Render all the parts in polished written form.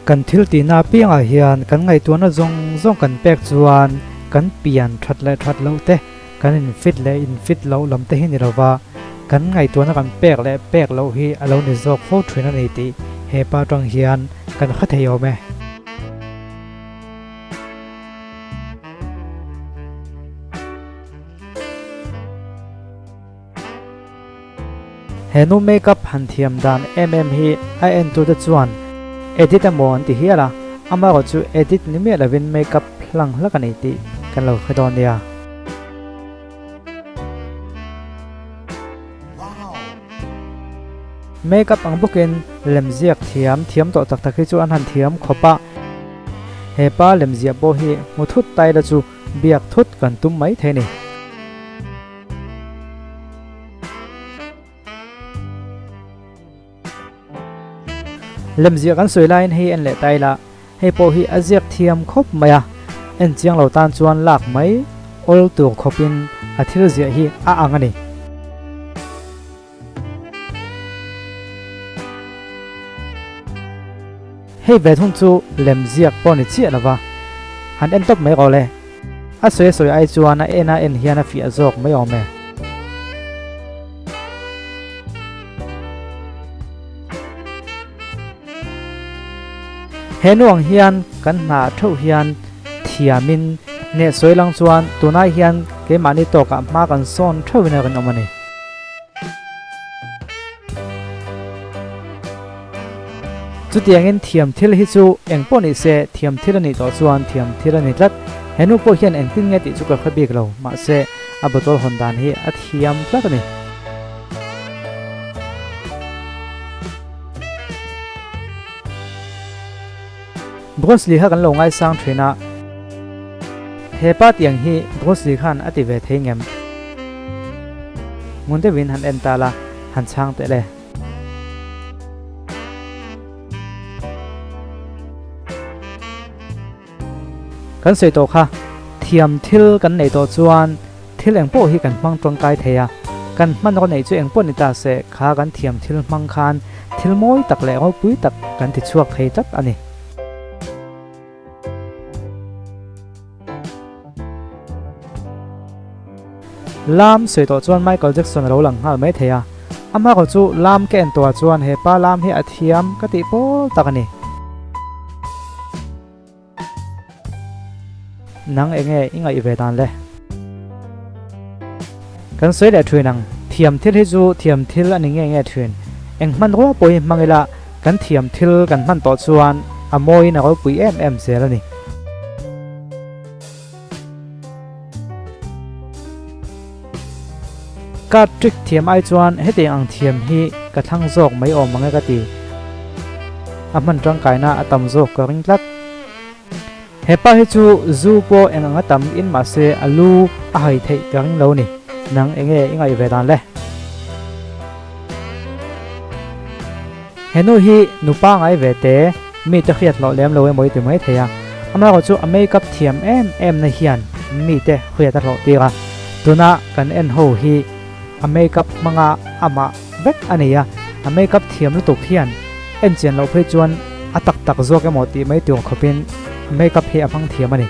Kan thil tihna apiangah hian kan ngaihtuahna zawng zawng kan pek chuan kan pian that leh that loh te, kan in fit leh in fit loh lam te hi ni lova, kan ngaihtuahna kan pek leh pek loh hi a lo ni zawk fo thin a ni tih he pa atang hian kan hre thei awm e. He nu makeup han thiam dan em em hi a entute chuan edit emaw an ti hial a, amaherawh chu edit ni miah lovin makeup hlang hlak a ni tih kan lo hre dawn nia. Makeup ang bawkin lemziak thiam thiam tawh tak tak hi chu an han thiam khawp a, he pa lemziah pawh hi hmu thut ta ila chu biak thut kan tum mai thei a ni. Lemziah kan sawi laiin hei en leh ta ila, hei pawh hi a ziak thiam khawp mai a, en chiang lo tan chuan lak mai awl tur khawpin a thil ziah hi a ang a ni. Hei ve thung chu lemziak pawh ni chiah lova, han en tawp mai rawh le. A sawi a sawi ai chuan a en a en hian a fiah zawk mai awm e. He nu ang hian kan hna theuh hian thiamin hneh sawi lang chuan tunai hian keimahni tawkah hma kan sawn theuhin a rinawm a ni. Chutiangin thiam thil hi chu eng pawh ni se thiam thil a nih tawh chuan thiam thil a ni tlat. He nu pawh hian engtin nge tih chu ka hre bik lo, mahse a bottle hawn dan hi a thiam tlat a ni. Bruce Lee kha kan lo ngaisang thin a, he pa tiang hi Bruce Lee khan a ti ve thei ngem? Ngun deuhin han en ta la, han chhang teh le. Kan sawi tawh kha, thiam thil kan neih tawh chuan thil eng pawh hi kan hmang tangkai thei a, kan hmanraw neih chu eng pawh ni ta se kha kan thiam thil hmang khan thil mawi tak leh ropui tak kan ti chhuak thei tlat a ni. Lam sawi tawh chuan Michael Jackson a lo lang nghal mai thei a, amaherawh chu lam ka en tawhah chuan he pa lam hi a thiam ka tih pawl tak a ni. Nang enge i ngaih ve dan le? Kan sawi leh thin ang, thiam thil hi chu thiam thil a ni nge nge thin. Eng hmanrua pawh hi hmang ila kan thiam thil kan hman tawh chuan a mawiin a ropui em em zel a ni. Card trick thiam ai chuan hetiang ang thiam hi ka thlang zawk mai awm ang e ka ti. A hman tangkaina a tam zawk ka ring tlat. He pa hi chu zu pawh eng anga tam in mahse a lu a hai theih ka ring lo ni. Nang enge i ngaih ve dan le? He nu hi nupa ngai ve te, mi te hriat hlawh lem lo emaw i ti mai thei a. Amaherawh chu a make up thiam em em na hian mi te hriat a hlawh tir a. Tuna kan en ho hi a make up hmanga amah vek a nei a, a make up thiam lutuk hian en chian loh phei chuan a tak tak zawk emaw tih mai tur khawpin a make up hi a hmang thiam a ni.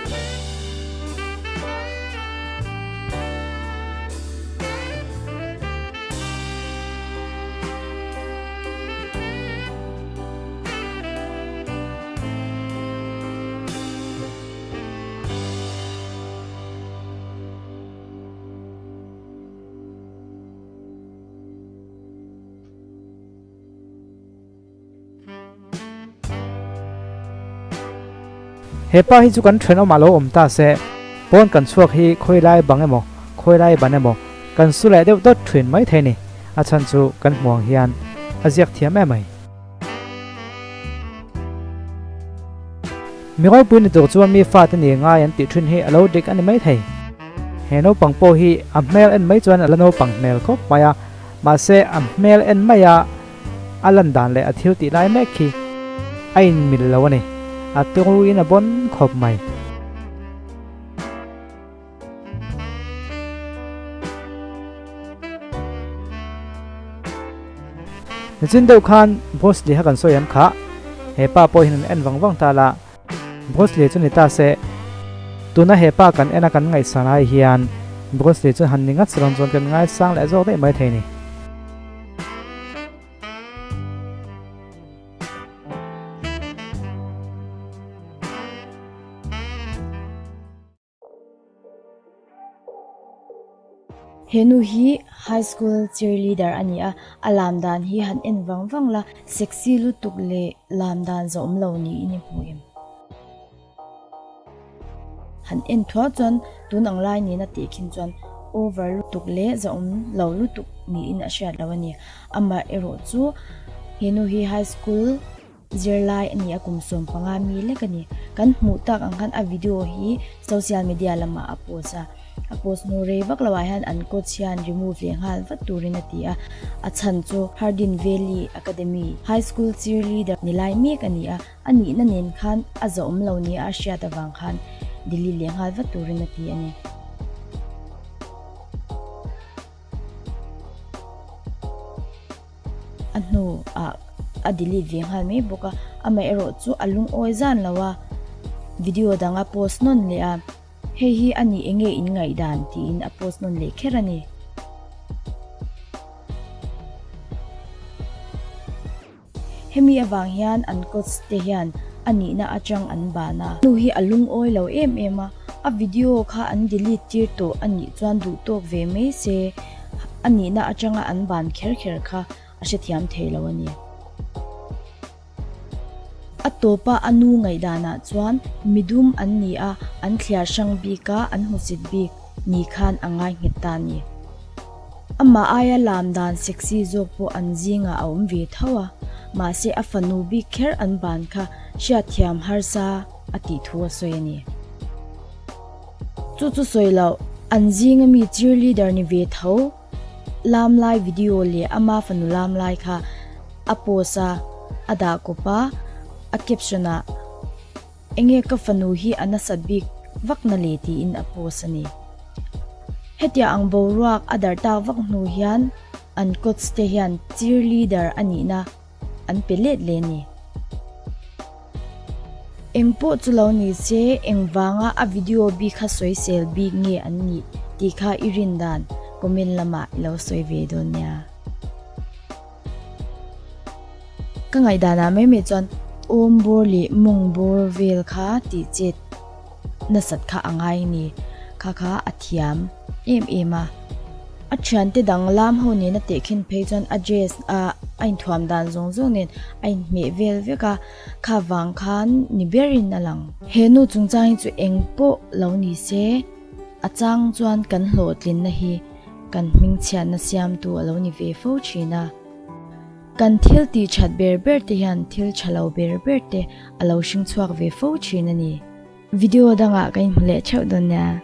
He pa hi chu kan thenawmah lo awm ta se, pawn kan chhuak hi khawi lai bang emaw, khawi lai ban emaw kan su leh deuh dawt thin mai thei ni, a chhan chu kan hmuh ang hian a ziak thiam em mai. Mi ropui ni tur chuan mi fate ni ngai an tih thin hi a lo dik a ni mai thei. He naupang pawh hi a hmel en mai chuan a la naupang hmel khawp mai a, mahse a hmel en mai a a lan dan leh a thil tih lai mek khi a inmil lo a ni, a turuin a bawn khawp mai. Nichin deuh khan Bruce Lee kha kan sawi em kha? He pa pawh hian an en vang vang ta la. Bruce Lee chu ni ta se, tuna he pa kan en a kan ngaihsan ai hian Bruce Lee chu han ni ngat si rawn chuan kan ngaisang leh zawk daih mai thei ni. He nu hi high school cheerleader a ni a, a lam dan hi han en vang vang la, sexy lutuk leh lam dan zawm lo niin i hmu em? Han en thuak chuan tun ang lai nena tih khin chuan over lutuk leh zahawm lo lutuk niin a hriat lo a ni. Amaherawh chu he nu hi high school Zirlai a ni a, kum 15 mi lek a ni. Kan hmuh tak ang khan a video hi social media lamah a post a, a post hnu rei vak loah hian an coach hian remove leh nghal vat turin a ti a, a chhan chu Hardin Valley Academy High School cheerleader ni lai mek a ni a, a nihna nen khan a zahawm lo nia a hriat avang khan delete leh nghal vat turin a ti a ni. A hnu ah a delete ve nghal mai bawk a, amaherawh chu a lungawi zan lo a, video dang a post nawn leh a, hei hi a ni enge in ngaihdan tiin a post nawn leh kher a ni. Hemi avang hian an coach te hian a nihna atang an ban a. Nu hi a lungawi lo em em a, a video kha an delete tir tawh a nih chuan duh tawk ve mai se, a nihna atanga an ban kher kher kha a hrethiam thei lo a ni. A tawpa a nu ngaihdanah chuan midum an ni a, an thliar hrang bik a, an hmusit bik ni khan a ngai nghet ta a ni. Amah aia lam dan sexy zawk pawh an zingah a awm ve tho a, mahse a fanu bik kher an ban kha hriatthiam harsa a tih thu a sawi a ni. Chu chu sawi loh, an zinga mi cheerleader ni ve tho lam lai video leh ama fanu lam lai kha a post a, a dah kawp a, a caption ah, Enge ka fanu hi a nasat bik vak na le tiin a post a ni. Hetia ang boruak a darh tak vak hnu hian an coach te hian cheerleader a nihna an pe let le ni. Eng pawh chu lo ni se engvanga a video bik kha sawisel bik nge an nih tih kha i rin dan comment lamah i lo sawi ve dawn nia. Ka ngaihdanah mai mai chuan awm bawr leh mawng bawr vel kha tih chet nasat kha a ngai a ni. Kha kha a thiam em em a. A thiante dang lam ho nena tehkhin phei chuan a dress a a inthuam dan zawng zawng nen a inhmeh vel vek a, kha vang khan ni berin a lang. He nu chungchang hi chu eng pawh lo ni se a chang chuan kan hlawhtlinna hi Kan hmingchhiatna siamtu a lo ni ve fo thin a. Kan thil tih that ber ber te hian thil tha lo ber ber te a lo hring chhuak ve fo thin a ni. Video dangah ka inhmu leh theuh dawn nia.